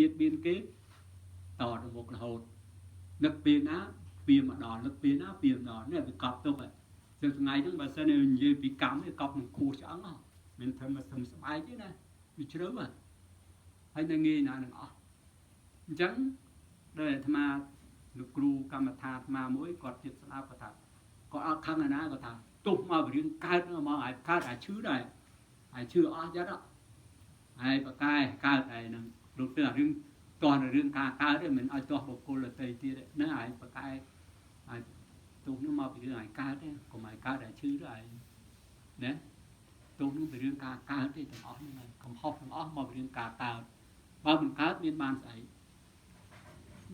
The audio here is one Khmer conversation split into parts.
បៀតបៀនគេតទៅមុខរហូតនឹកពេលណាវាមកដល់នឹកពេលណាវាមកដល់នេះវាកប់ទុកហើយចឹងថ្ងៃហ្នឹងបើសិននិយាយពីកម្មវាកប់នឹងខួរឆ្អឹងហ៎មិនធ្វើមកធ្វើស្បែកទេណាវាជ្រៅហ៎ហើយនៅងាយណានឹងអស់អញ្ចឹងដោយអាត្មាលោកគ្រូកម្មដ្ឋានអាត្មាមួយគាត់ទៀតស្ដាប់គាត់ថាគាត់អត់ខឹងឯណាគាត់ថាទោះមករឿងកើតមកឲ្យកើតឲ្យឈឺដែរឲ្យឈឺអស់ចិត្តហើយបកែកើតហើយនឹងលោកទៅអារឿងតោះរឿងការកើតទេមិនឲ្យទោះបុគ្គលដទៃទៀតណាឲ្យបកែឲ្យទោះនោះមកពីរឿងឲ្យកើតទេកុំឲ្យកើតឲ្យឈឺទៅឲ្យណាទោះនោះពីរឿងការកើតទេទាំងអស់ហ្នឹងកំហុសទាំងអស់មកពីរឿងការកើតបើមិនកើតមានបានស្អី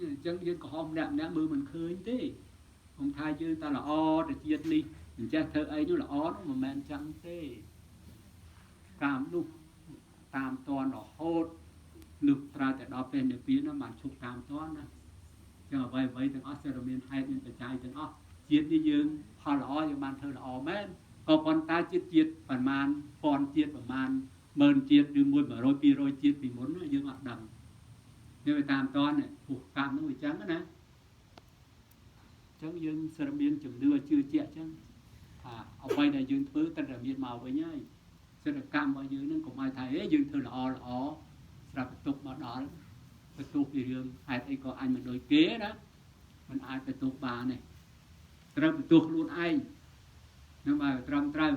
អញ្ចឹងយើងកំហុសម្នាក់ម្នាក់មើលមិនឃើញទេខ្ញុំថាយើងតែល្អទៅជាតិនេះអញ្ចេះធ្វើអីនោះល្អនោះមិនមែនចឹងទេកម្មនោះតាមតនរហូតលុះត្រាតែដល់ពេលនិព្វានបានឈប់តាមតនណាចឹងអ្វីអ្វីទាំងអស់សិរមានហេតុមានបច្ច័យទាំងអស់ជាតិនេះយើងផលល្អយើងបានធ្វើល្អមែនក៏ប៉ុន្តែជាតិប្រមាណពាន់ជាតិប្រមាណម៉ឺនជាតិឬ1 100 200ជាតិពីមុនយើងអត់ដឹងនេះវាតាមតនព្រោះកម្មនោះវាចឹងណាចឹងយើងសិរមានជំនឿជឿជាក់ចឹងថាអ្វីដែលយើងធ្វើត្រូវតែមានមកវិញហើយសិរកម្មរបស់យើងនឹងកុំឲ្យថាអេយើងធ្វើល្អល្អស្រាប់បន្ទុកមកដល់បន្ទុកពីរឿងហេតុអីក៏អញមិនដូចគេណាมันអាចបន្ទុកបានទេត្រូវបន្ទុកខ្លួនឯងនឹងបើត្រឹមត្រូវ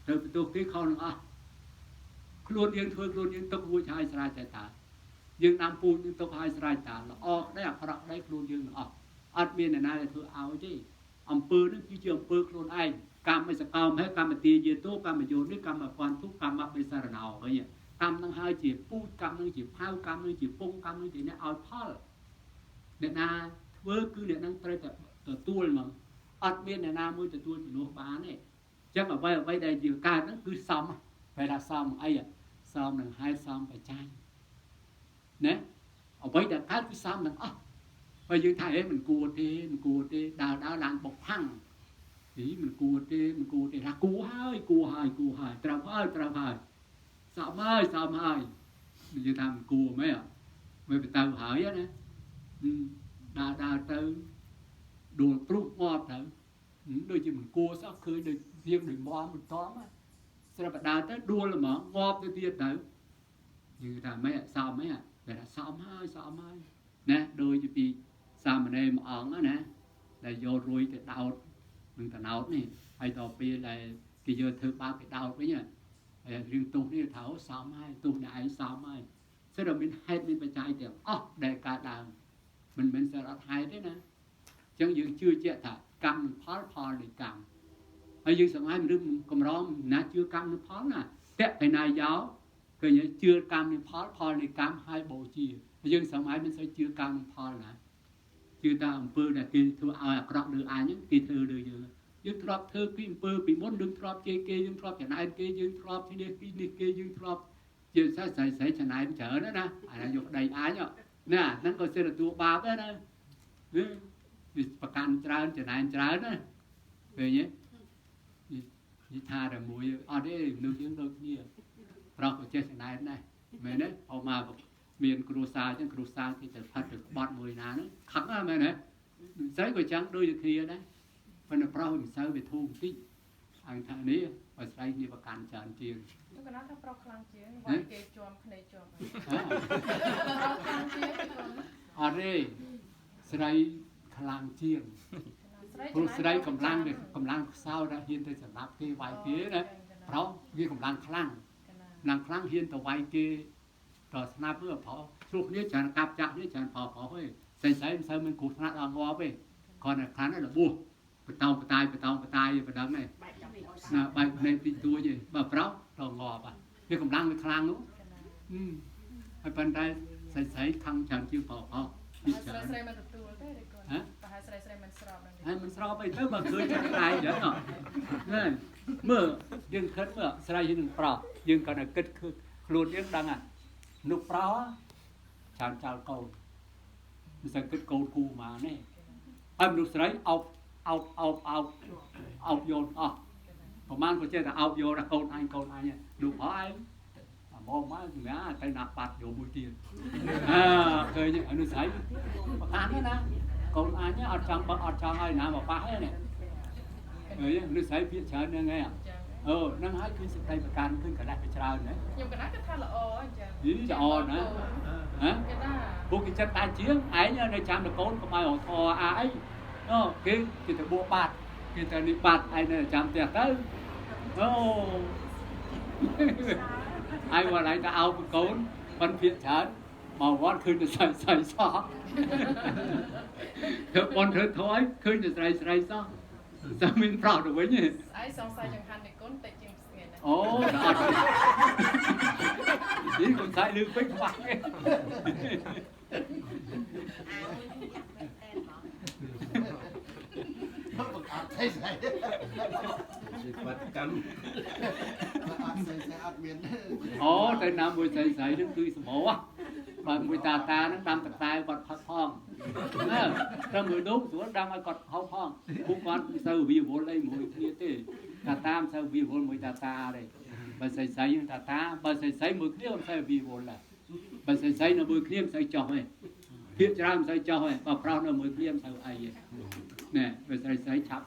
ត្រូវបន្ទុកគេខុសនឹងអស់ខ្លួនយើងធ្វើខ្លួនយើងទុករួចហើយស្រេចតែតាយើងដាំពូជយើងទុកហើយស្រេចតាល្អក្តីអាក្រក់ក្តីខ្លួនយើងទាំងអស់អត់មានអ្នកណាដែលធ្វើឲ្យទេអំពើនឹងគឺជាអំពើខ្លួនឯងកម្មសកោមហើយកម្មទាយាទោកម្មយោនេះកម្មពន្ធុកម្មបិសារណោឃើញកម្មនឹងហើយជាពូជកម្មនឹងជាផៅកម្មនឹងជាពងកម្មនឹងជាអ្នកឲ្យផលអ្នកណាធ្វើគឺអ្នកនឹងត្រូវតែទទួលហ្មងអត់មានអ្នកណាមួយទទួលជំនួសបានទេអញ្ចឹងអ្វីអ្វីដែលជាកើតហ្នឹងគឺសមបែរថាសមអីសមនឹងហេតុសមបច្ច័យណាអ្វីដែលកើតគឺសមទាំងអស់ហើយយើងថាអេមិនគួរទេមិនគួរទេដើរដើរឡើងបុកផាំងនេះមិនគួរទេមិនគួរទេថាគួរហើយគួរហើយគួរហើយត្រូវហើយត្រូវហើយសមហើយសមហើយយើងថាមិនគួរមែនមិនទៅហើយណាដើរដើរទៅដួលព្រុសងាប់ទៅដូចជាមិនគួរសោះឃើញដូចរៀងដូចមមមិនតំស្រាប់តែដើរទៅដួលហ្មងងាប់ទៅទៀតទៅយើងថាម៉េចសមម៉េចតែថាសមហើយសមហើយណាដូចជាពីសាមណេរមួយអង្គណាដែលយករួយទៅដោតនឹងតណោតនេះហើយដល់ពេលដែលគេយកធ្វើបាបគេដោតវិញហើយរឿងទោសនេះថាសមហើយទោសអ្នកឯងសមហើយសិតតែមានហេតុមានបច្ច័យទាំងអស់ដែលកើតឡើងមិនមែនសិតអត់ហេតុទេណាអញ្ចឹងយើងជឿជាក់ថាកម្មនឹងផលផលនៃកម្មហើយយើងសម័យមនុស្សកម្រណាជឿកម្មនឹងផលណាតេឯណាយោឃើញជឿកម្មនឹងផលផលនៃកម្មហើយបូជាយើងសម័យមិនសូវជឿកម្មនឹងផលណាជឿតែអំពើដែលគេធ្វើឲ្យអាក្រក់លើអញហ្នឹងគេធ្វើលើយើងយើងធ្លាប់ធ្វើពីអំពើពីមុនយើងធ្លាប់ជេរគេយើងធ្លាប់ចំណែនគេយើងធ្លាប់នេះគេនេះគេយើងធ្លាប់ជាស្រីស្រីចំណែនច្រើនណាអាណាយកប្តីអញណាហ្នឹងក៏សិទទួលបាបដែរណាវាប្រកាន់ច្រើនចំណែនច្រើនណាឃើញទេនិយាយថាតែមួយអត់ទេមនុស្សយើងដូចគ្នាប្រុសក៏ចេះចំណែនដែរមែនទេអอกមកមានគ្រួសារចឹងគ្រួសារគេទៅផាត់ទៅក្បត់មួយណាហ្នឹងខឹងណាមែនទេស្រីក៏ចឹងដូចគ្នាដែរប៉ុន្តែប្រុសមិនសូវវាធូរបន្តិចអង្គថានេះបើស្រីគ្នាប្រកាន់ច្រើនជាងខ្ញុំកណាថាប្រុសខ្លាំងជាងវាយគេជាប់ភ្នែកជាប់ប្រុសខ្លាំងជាងអត់ទេស្រីខ្លាំងជាងព្រោះស្រីកម្លាំងកម្លាំងខ្សោយដល់ហ៊ានទៅសម្លាប់គេវាយគេណាប្រុសវាកម្លាំងខ្លាំងកម្លាំងខ្លាំងហ៊ានទៅវាយគេដល់ស្នាប់មើលប្រុសជួបគ្នាច្រើនកាប់ចាក់នេះច្រើនប្រុសប្រុសឯងស្រីស្រីមិនសូវមានគ្រោះថ្នាក់ដល់ងាប់ទេគ្រាន់តែខ្លាំងតែរបួសបតោបតាយបតោបតាយប៉ុណ្ណឹងឯងណាបែកភ្នែកតិចតួចឯងបើប្រុសដល់ងាប់វាកម្លាំងវាខ្លាំងនោះហើយប៉ុន្តែស្រីស្រីខឹងច្រើនជាងប្រុសប្រុសស្រីស្រីមិនទទួលទេឬគាត់ប្រហែលស្រីស្រីមិនស្របនឹងហើយមិនស្របអីទៅបើឃើញតែឯងចឹងណាមើលយើងគិតមើលស្រីនឹងប្រុសយើងគាត់តែគិតខ្លួនយើងដឹងហ่ะនោះប្រុសច្រើនចោលកូនមិនសូវគិតកូនគូមកនេះហើយមនុស្សស្រីអោបអោបអោបអោបអោបយកអស់ប្រហែលក៏ចេះតែអោបយកដល់កូនអញកូនអញលោកប្រុសឯង មកមកសម្រាប់ទៅណាបាត់យកមួយទៀតអើឃើញអនុស័យប្រកាន់ណាកូនអញអត់ចង់បើអត់ចង់ឲ្យណាមកប៉ះទេនេះឃើញអនុស័យភាគច្រើនហ្នឹងឯងអឺហ្នឹងហើយគឺសេចក្តីប្រកាន់ឃើញកដាស់វាច្រើនណាខ្ញុំកដាស់គឺថាល្អអញ្ចឹងល្អណាហ៎ពួកគេចិត្តតែជាងឯងនៅចាំតកូនកុំឲ្យរកធអាអីអូគេគេទៅបួបាត់គេទៅនេះបាត់ឯងនៅចាំផ្ទះទៅអូឯងមកឡៃទៅអោបកូនមិនភាកច្រើនមកវត្តឃើញតែស្រីស្រីសោះធ្វើបនធ្វើធေါ်ឃើញតែស្រីស្រីសោះតែមានប្រុសទៅវិញឯងសង្ស័យចង្ហាន់នៃកូនតិចជាងស្ងៀនអូអត់នេះកុំសាយលឺពេកខ្វះគេអត់ទេស្អីបាត់កម្មអត់ស្អីស្អីអត់មានអូទៅណាមួយស្អីស្អីហ្នឹងគឺសម្បូរបើមួយតាតាហ្នឹងដាំតតែគាត់ផឹកផងណាតែមួយដុំស្រួលដាំឲ្យគាត់ហូបផងពួកគាត់មិនសូវវាវល់អីមួយគ្នាទេតាតាមិនសូវវាវល់មួយតាតាទេបើស្អីស្អីតាតាបើស្អីស្អីមួយគ្នាមិនសូវវាវល់ដែរបើស្អីស្អីនៅមួយគ្នាមិនសូវចោះទេភាគច្រើនមិនសូវចោះទេបើប្រុសនៅមួយគ្នាមិនសូវអីទេណែបើស្រីស្រីឆាប់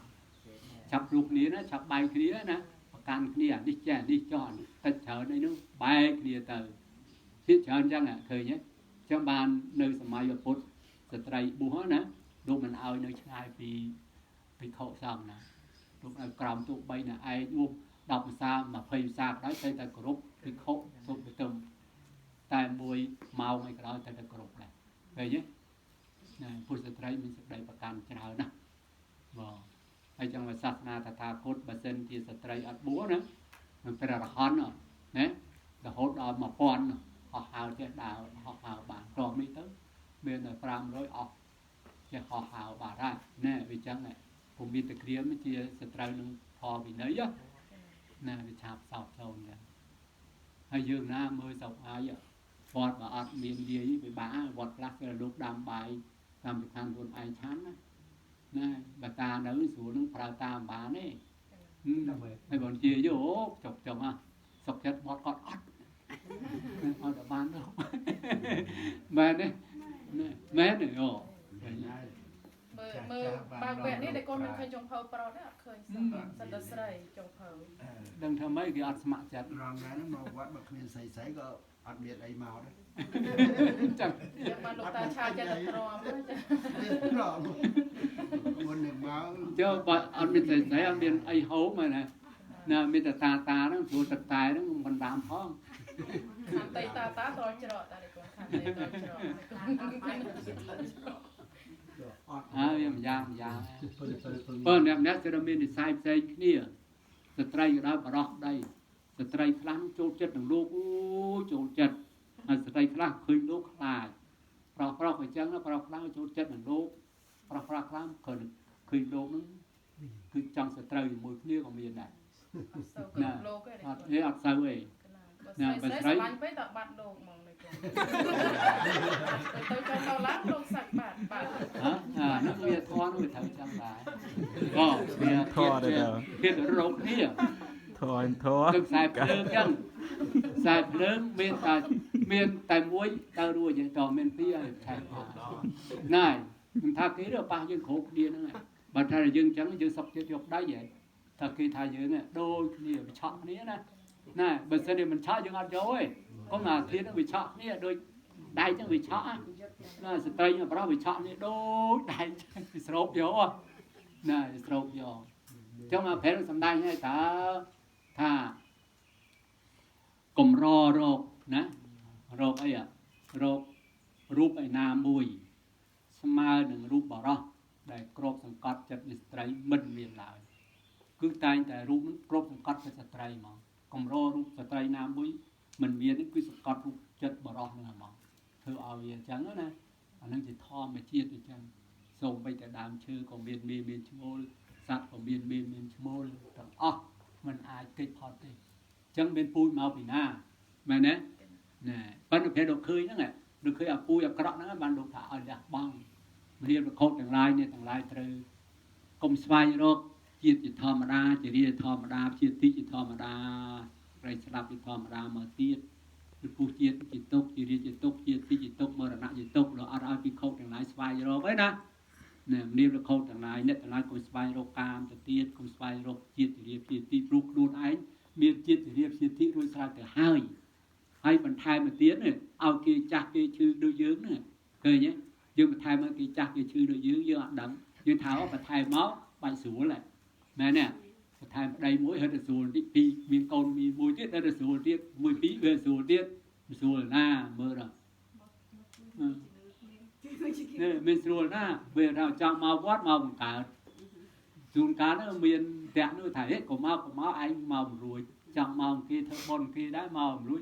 ឆាប់រូបគ្នាណាឆាប់បែកគ្នាណាប្រកាន់គ្នានេះចេះនេះចោះតិចច្រើនអីនោះបែកគ្នាទៅភាគច្រើនចឹងឃើញទេចឹងបាននៅសម័យពុទ្ធស្ត្រីបួសណាលោកមិនឲ្យនៅឆ្ងាយពីភិក្ខុសង្ឃណាលោកឲ្យក្រោមទូបីណាឯងបួស10ភាសា20ភាសាក៏ដោយតែតែគោរពភិក្ខុសូមទៅតែមួយម៉ោងឯក្រោយតែតែគោរពដែរឃើញទេណាពុទ្ធស្ត្រីមានសេចក្តីប្រកាន់ច្រើនណាស់បងហើយចឹងសាសនាតថាគតបើសិនជាស្ត្រីអត់បួសណានឹងព្រះអរហន្តណារហូតដល់1000ហោះហើរចេះដើរហោះហើរបានក្រមនេះទៅមានតែ500អស់ចេះហោះហើរបាទហើយណែវាចឹងពុំមានតែក្រៀមជាសត្រូវនឹងធម៌វិន័យណាវាឆាបសោកសូន្យចឹងហើយយើងណាមើលសោកអាយវត្តបើអត់មានលាយពិបាកវត្តខ្លះគេលោកដាំបាយតាមពិខានខ្លួនឯងឆាន់ណាណាបើតានៅស្រួលនឹងប្រើតាមបានទេហើយបងជាយោចុកចុងហ่ะសុកចិត្តវត្តគាត់អត់អត់បានទេមែនទេមែនទេអូមើលមើលបើវគ្គនេះដែលកូនមិនឃើញចុងភៅប្រុសទេអត់ឃើញសិតតែស្រីចុងភៅដឹងថាម៉េចគេអត់ស្ម័គ្រចិត្តរងថ្ងៃហ្នឹងមកវត្តបើគ្មានស្រីស្រីក៏អត់មានអីមកដែរចឹងបានលោកតាឆាចិត្តតែទ្រាំទ្រាំមុននឹងមកចុះបើអត់មានស្រីស្រីអត់មានអីហូបមកណាណាមានតែតាតាហ្នឹងព្រោះទឹកតែហ្នឹងមិនដាំផងខាងតៃតាតាត្រល់ច្រកតានេះកូនខាងតៃត្រល់ច្រកអត់ហើយវាម្យ៉ាងម្យ៉ាងបើអ្នកអ្នកគេមាននិស័យផ្សេងគ្នាស្ត្រីក៏ដោយបរោះដីស្ត្រីខ្លះចូលចិត្តនឹងលោកអូចូលចិត្តហើយស្ត្រីខ្លះឃើញលោកខ្លាចប្រុសប្រុសក៏ចឹងប្រុសខ្លះចូលចិត្តនឹងលោកប្រុសប្រុសខ្លះឃើញលោកហ្នឹងគឺចង់សត្រូវជាមួយគ្នាក៏មានដែរអត់សូវគ្រប់លោកទេអត់ទេអត់សូវទេណាបើស្រីស្លាញ់ពេកតបាត់លោកហ្មងនេះកូនទៅចូលទៅឡើងលោកសាច់បាត់បាត់ហ៎អានោះវាធន់វាត្រូវចឹងដែរអូវាធន់ដែរទៀតរោគគ្នាធន់ធន់ទឹកខ្សែភ្លើងចឹងខ្សែភ្លើងមានតែមួយទៅរួចទេតមានពីរហើយថែមណែខ្ញុំថាគេទៅប៉ះយើងគ្រប់គ្នាហ្នឹងបើថាយើងចឹងយើងសុកចិត្តយកដៃហ៎ថាគេថាយើងដូចគ្នាវាឆក់គ្នាណាណែបើសិនជាមិនឆក់យើងអត់យកទេកុំអាធានហ្នឹងវាឆក់គ្នាដូចដៃចឹងវាឆក់ណាស្ត្រីប្រុសវាឆក់គ្នាដូចដៃចឹងវាស្រូបយកណាវាស្រូបយកចឹងមកប្រែសំដែងឲ្យតើថាកម្ររោគណារោគអីរោគរូបឯណាមួយស្មើនឹងរូបបរោះដែលគ្របសង្កត់ចិត្តនៃស្ត្រីមិនមានឡើយគឺតែងតែរូបនឹងគ្របសង្កត់ចិត្តស្ត្រីហ្មងកម្ររូបស្ត្រីណាមួយមិនមានគឺសង្កត់រូបចិត្តបរោះហ្នឹងហ្មងធ្វើឲ្យវាអញ្ចឹងណាអានឹងជាធម្មជាតិអញ្ចឹងសូម្បីតែដើមឈើក៏មានមានឈ្មោលសត្វក៏មានមានឈ្មោលទាំងអស់មិនអាចគេចផុតទេអញ្ចឹងមានពូជមកពីណាមែនទេណែប៉ុន្តែពេលលោកឃើញហ្នឹងលោកឃើញអាពូជអាក្រក់ហ្នឹងបានលោកថាឲ្យលះបង់មនាលប្រខុសទាំងឡាយនេះទាំងឡាយត្រូវកុំស្វែងរកជាតិជាធម្មតាជារាធម្មតាជាតិជាធម្មតាប្រៃស្លាប់ជាធម្មតាមកទៀត ពីពោះជាតិជាទុកជារាជាទុកជាទីជាទុកមរណៈជាទុកដល់អត់ឲ្យពិខុទាំងឡាយស្វែងរកឯណាណែមនាលភិក្ខុទាំងឡាយអ្នកទាំងឡាយកុំស្វែងរកកាមទៅទៀតកុំស្វែងរកជាតិរាជាទីព្រោះខ្លួនឯងមានជាតិរាជាទីរួចស្រេចទៅហើយហើយបន្ថែមមកទៀតនេះឲ្យគេចាស់គេឈឺដូចយើងនេះឃើញទេយើងបន្ថែមមកគេចាស់គេឈឺដូចយើងយើងអត់ដឹងយើងថាបន្ថែមមកបាច់ស្រួលហ៎មែនទេបន្ថែមប្តីមួយហិតទៅស្រួលតិចពីរមានកូនមានមួយទៀតហិតទៅស្រួលទៀតមួយពីរវាស្រួលទៀតស្រួលណាមើលដល់នេះមានស្រួលណាវាថាចង់មកវត្តមកបង្កើតជួនកាលនោះមានតាក់នោះថាហេកុំមកកុំមកឯងមកមិនរួចចង់មកគេធ្វើបុណ្យគេដែរមកមិនរួច